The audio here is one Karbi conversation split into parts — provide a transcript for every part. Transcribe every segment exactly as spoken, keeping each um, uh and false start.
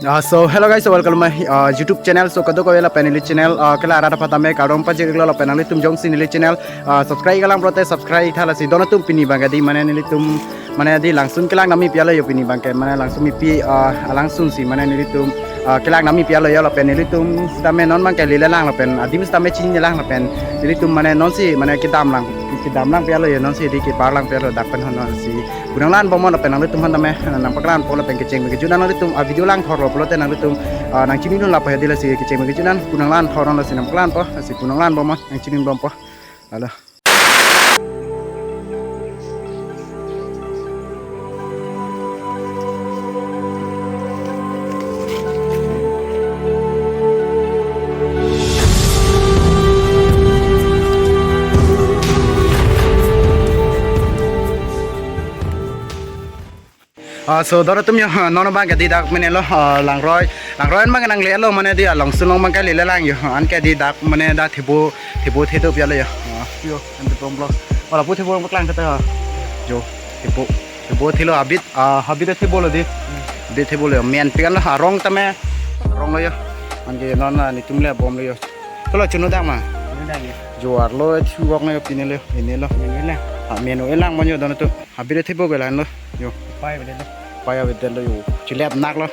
Uh, so hello guys, so welcome to my uh, YouTube channel. So kadokave lapen neli channel uh, kela rada patame kardom pajirlo lapen nanglitum jongsi neli channel uh, subscribe kalang pulote subscribe tha, lasi don atum pini abang kadi mane nelitum mane di langsun kelang nami pialo yo pini abang ke mane langsun mipi uh, langsun si mane nelitum uh, kelang nami pialo yo lapen nelitum sitame non abang ke lele lang lapen adim sitame chini lang lapen nelitum mane non si mane kedam lang kedam lang pialo yo, non si di kebar lang pialo dak pen hon non si. Punang lan bomnon lapen nanglitum aphan tame nangpaklang po lapen kecheng kejut an nanglitum a video lang thorlo pulote nanglitum ah, nangchini dun lapo hedi, lasi kecheng kejut an punang lan thorlo, lasi nangpaklang po, lasi punang lan bomnon nangchini bompo. Halo. Ah, so don atum yo, ah, non abang kadi dak mene lo, ah, langroi, langroi abang nang le lo mane di along sunong abang kali le lang yo, anke di dak mane dak thibo, thibo thedo pialo yo. Ah, yo, ante pom blok. Wala pu thibo abang klang kata ha. Jo, thibo, thibo thilo habit, ah, habit thibo lo di. Habit thibo lo yo, men pikan lo, ah, rong tame, rong lo yo. Anke non, ah, netum le bomlo yo. Tolo chunu dak ma. Chunu dak yo. Jo arlo, chu wok na yo pine lo, pine lo. Pine lo. Ah, menu elang mon yo don atum. Habit thibo belan lo. Yo. Pai belan lo. Pai belan lo yo. Chilep nak lo.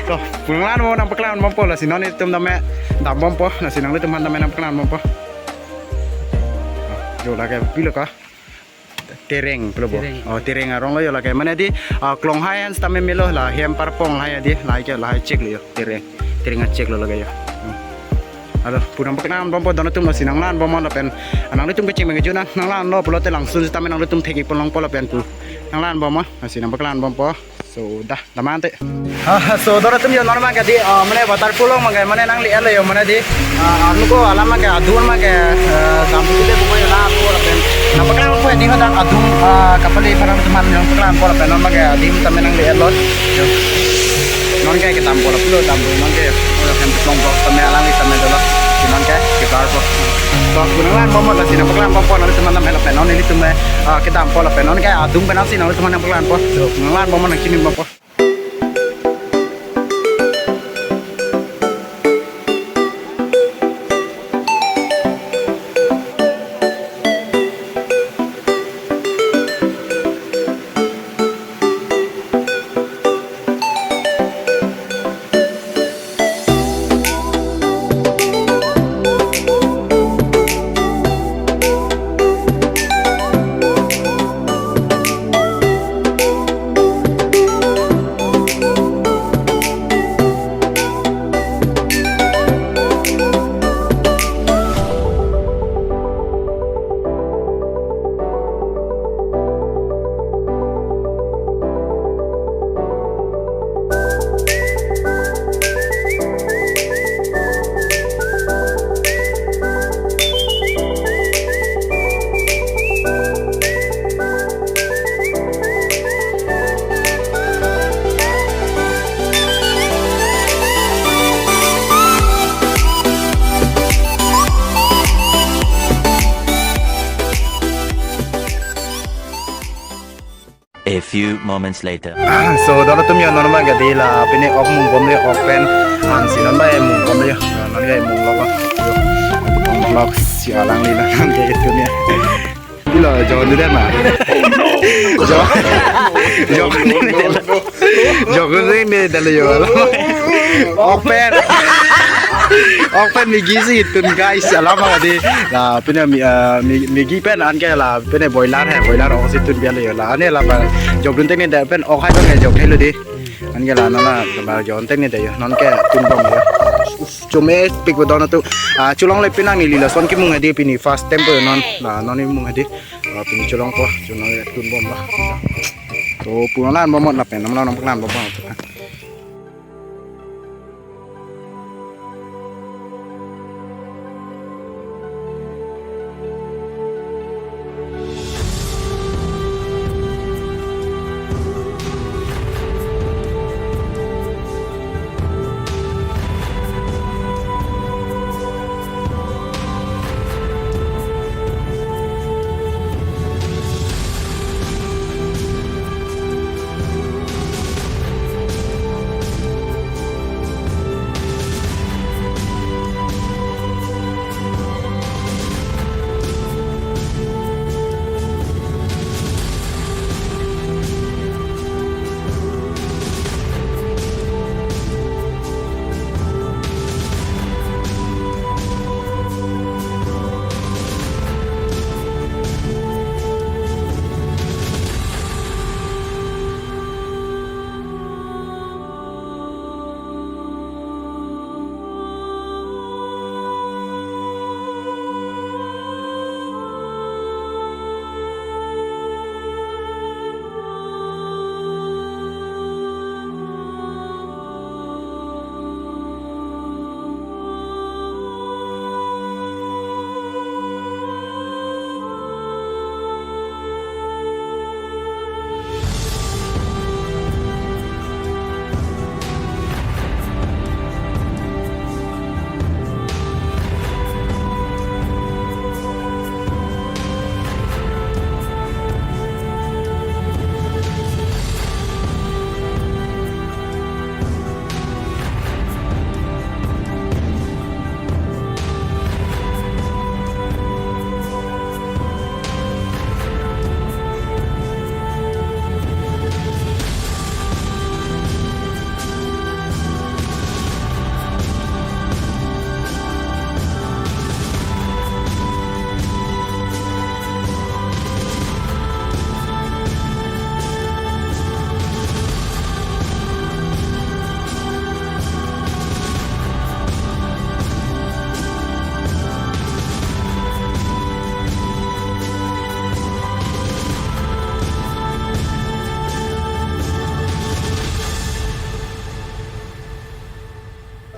To, punang lan mo nangpaklang bompo, lasi non netum tame dam bompo, lasi nanglitum aphan tame nangpaklang bompo. Jo lake pilo ka. Tereng pilo bo. Tereng. Oh, tereng arong lo yo lake. Mane di ah, klong hai han sitame melo la hem parpong lahai di, lahai ke lahai chek lo yo. Tereng. Tereng a chek lo lake yo. Hmm. Halo, punang paklang bompo don atum, lasi nang lan bomnon lapen nanglitum kecheng kejut an nang lan lo pulote langsun sitame nanglitum thek-ik pon longpo lapen pu nang lan bomnon, lasi nangpaklang bompo. So dah, damante. Ah, so don atum yo non abang kadi ah, mane waterfall along abang ke mane nang le lo yo mane di ah, arnu ko alam abang ke adung abang ke ah, dam putule ko yo la ko lapen nangpaklang po di hadak adung ah, kapali parang teman nangpaklang po lapen non abang ke adim tame nang le lo. Yo. Non ke kedam po lapulo dam po non ke. Oh, yang long blok tame alang tame dolo. Di non ke kebar po. To punang lan bomnon, lasi nangpaklang bompo nanglitum aphan tame lapen non nelitum ah, kedam po lapen non ke adung penang si nanglitum aphan nangpaklang po. Yo, nang lan bomnon nangchini bompo. A few moments later. So don atum yo non abang kadi la pine ok mung bomle, ok pen an si non abang mung bomle yo. Non ke mung lo. Mung lo si alang li la non ke itu ni. Ilo jo ni dema. Jo. Jo ni dema. Jo ni dema yo. Ok pen. Ok pen Maggi si tun guys, alam kadi. La pine mi, eh, mi, Maggi pen anke la pine boiler he, boiler ok si tun bial yo la. Ane la ba jok dun tek ni da pen ok hai bang jok thelo di. Anke la nana ba jon tek ni da yo. Non ke tun bom yo. Uf, chomepik bo don atum. Ah, cholongle pini neli lason kemung hedi pini first time po non. La non imung hedi. Ah, pini cholongpo, cholongle tun bom ba. To punang lan bomnon lapen nang lan nang lan bomnon.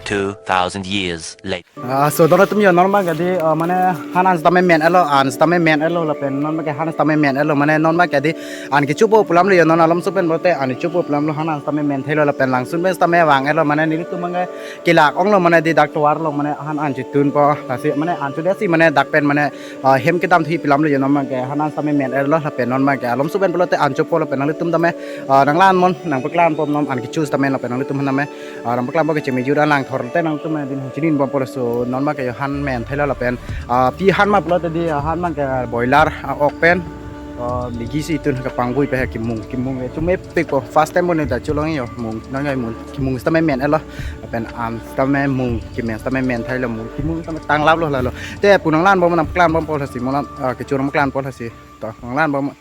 Two thousand years later. Ah, so don atum yo, non abang ke di, ah, mane han an sitame men-etlo, an sitame men-etlo lapen non abang ke han sitame men-etlo, mane non abang ke di an kechopo pu alam lo yo, non alomso pen pulote an chopo pu alam lo, han an sitame men-etlo lapen langsun pen sitame vang-etlo, mane nelitum abang ke kelak onglo, mane di dak tovar along mane han an chitunpo, lasi mane an chudesi mane dak pen mane, ah, hem kedam thuji pu alam lo yo, non abang ke han an sitame men-etlo lapen non abang ke alomso pen pulote an chopo lapen nanglitum tame, ah, nanglanbom nangpaklanbom non an kecho sitame lapen nanglitum han tame, ah, nangpaklanbom kecheng mejut an langthor te nangtum din chininbompo laso non abang ke yo han men-etlo lapen, ah, pi han ma pulote di, ah, han abang ke boiler, ah, ok pen, ah, migi si itun kepangvui pe kemung, kemung le chomepikpo, first time bo ne ta cholong yo mung, non ke mung, kemung sitame men-etlo lapen an sitame mung, kemen sitame men-etlo, mung kemung sitame tanglaplo lalo. Te pu nanglanbom nangpaklanbompo lasi mo, ah, kecho nangpaklanpo lasi. To nanglanbom.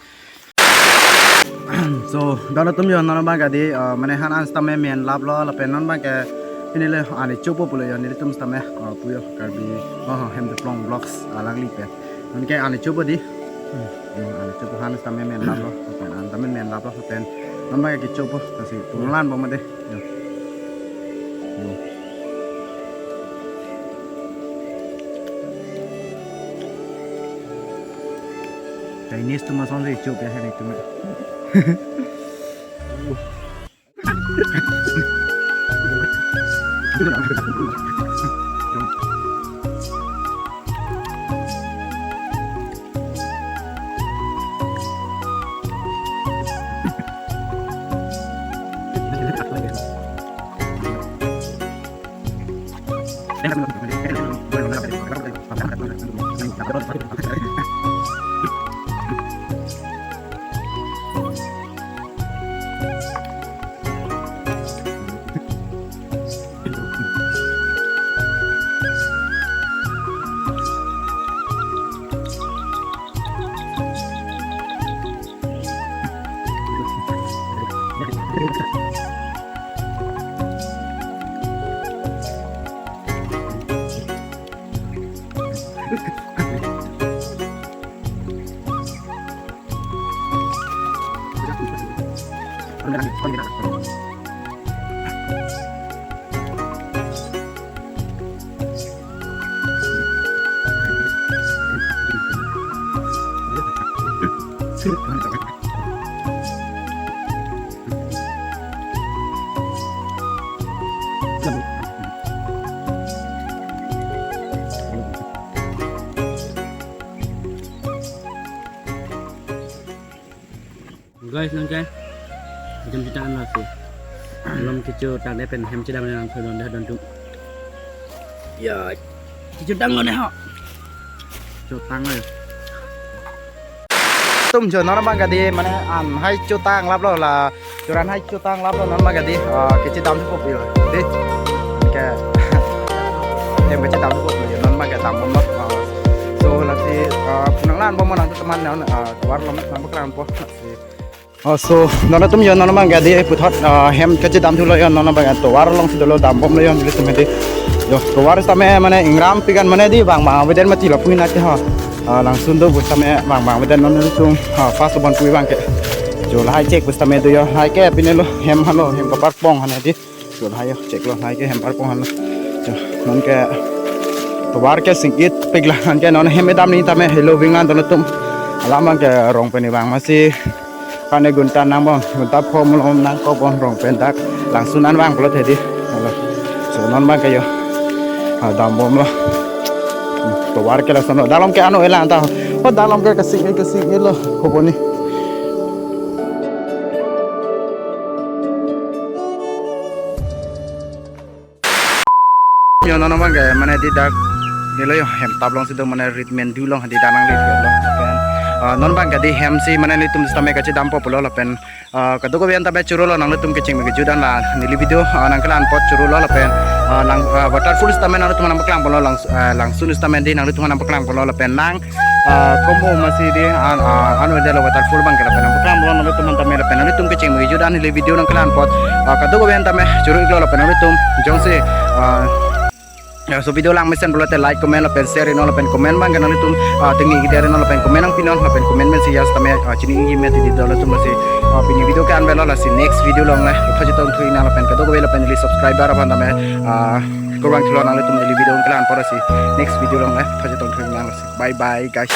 So don atum yo, non abang ke di, ah, mane han an sitame menlaplo lapen non abang ke pini le an chopo pulo yo, nelitum sitame, ah, pu yo Karbi, oh, Hemdeplong Vlogs alangli pen. Non ke an chopo di. Hmm, an chopo, han sitame menlaplo lapen an sitame menlaplo lapen non abang ke chopo, lasi pu nanglanbom de. Yo. Yo. Chinese atum asonsi chop ya, hai atum. Guys, nang ke jam kita an lasi. Alom kecho tangdet pen hem chedam nang thoi don dah don tum. Ya, kecho tanglo ne ho. Chotanglo. Atum jo, non abang ke di mane an hai chotanglaplo la, choran hai chotanglaplo, non abang ke di, ah, kechedam thupo yo. Di. Ke. Hem kechedam thupo yo, non abang ke dambomlo. Ah. So lasi, ah, pu nanglanbom nangtum teman non, ah, tovar along nangpaklanpo. Oh, so, non atum yo, non abang ke di puthot, ah, hem kechedam thulo yo, non abang ke tovar alongsi dolo, dambomlo yo, nelitum di. Yo, tovar sitame mane ingram pikan mane di bang bang aveden mati lapu nang ke ha. Ah, langsun do pu sitame bang bang aveden non nelitum, ah, first abang pu abang ke. Jo lahai chek pu sitame do yo, lahai ke pine lo, hem halo, hem kaparpong hane di. Chot hai yo, cheklo, lahai ke hem parpong halo. Yo, non ke tovar ke sing-itpiklo, non ke non hem edam ni tame helo vinglan don atum. Alam abang ke rong pen ni bang masi kane gunta nangbom, gunta pho malom nangkokbom rong pen dak langsun an vang pulote di. Halo. So non abang ke yo. Ah, dambomlo. Tovar ke lasonlo. Dak along ke ano elang ta. Oh, dak along ke kesing-it kesing-itlo. Koponi. Yo, non abang ke mane di dak nilo yo hem tap alongsi do, mane rit men du along di dak nangli lo lapen, ah, non abang ke di hem si mane nelitum sitame kachedampo pulo lapen, ah, kadokave an ta be chorolo, nanglitum kecheng mejut an la neli video, ah, nangkelang apot chorolo lapen, ah, nang, ah, waterfall sitame nanglitum nangpaklangponlo lang, ah, langsun sitame di nanglitum nangpaklangponlo lapen nang ah, komo masi di an, ah, ano delo waterfall abang ke lapen nangpaklangponlo nanglitum an tame lapen nanglitum kecheng mejut an neli video nangkelang apot, ah, kadokave an tame choro-iklo lapen nanglitum jongsi, ah, ya, so video langmesen pulote like, comment lapen share non lapen comment abang ke nanglitum, ah, tingni kidere non lapen comment nangpinon lapen comment mensi ya sitame, ah, chini-ingji mati di dolo atum lasi, ah, pini video ke an avelo lasi next video along le puthot chetong thu-ik nang lapen kadokave lapen neli subscriber aphan tame, ah, Kurang chelo nanglitum neli video kelang porsi next video along le pajutong thunang lasi. Bye bye guys.